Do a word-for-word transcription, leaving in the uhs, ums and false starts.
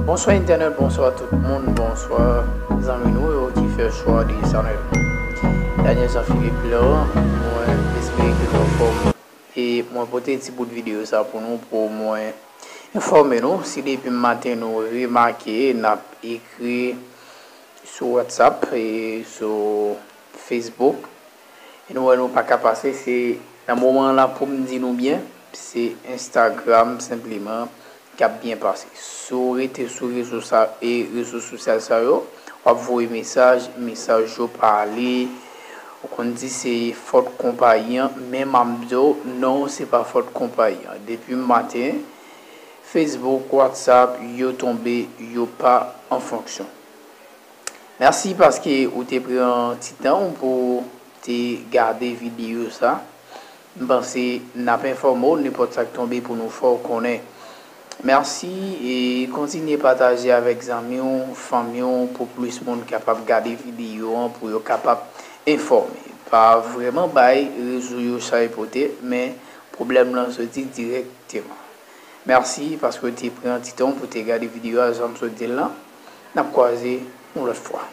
Bonswa entènèt, bonswa tout moun, bonswa zanmi nou yo ki fè chwa de chanèl Daniel Jean Philippe lan. Mwen espere ke nou anfòm. E mwen pote ti bout videyo sa pou nou, pou mwen enfòme nou. Si depi maten nou remake n ap ekri sou WhatsApp e sou Facebook, e nou wè nou pa ka pase, se nan moman la pou m di nou byen, se Instagram senpleman k ap byen pase. Si w rete sou rezo sa, e rezo sosyal sa yo, w ap voye mesaj, mesaj yo pa ale. Ou konn di se fòt konpayi an, men m ap di w, non, se pa fòt konpayi an. Depi maten, Facebook, WhatsApp, yo tonbe, yo pa an fonksyon. Mèsi paske ou te pran ti tan w pou te gade videyo sa. M panse n ap enfòme w nenpòt sa k tonbe pou nou fè w konnen. Mèsi e kontinye pataje avèk zanmi w, fanmi w, pou plis moun kapab gade videyo an, pou yo kapab enfòme. Pa vrèman bay rezo yo sa yo pote, men pwoblèm lan soti dirèkteman. Mèsi paske w te pran ti tan w pou te gade videyo a, jan m sot di l lan. N ap kwaze yon lòt fwa.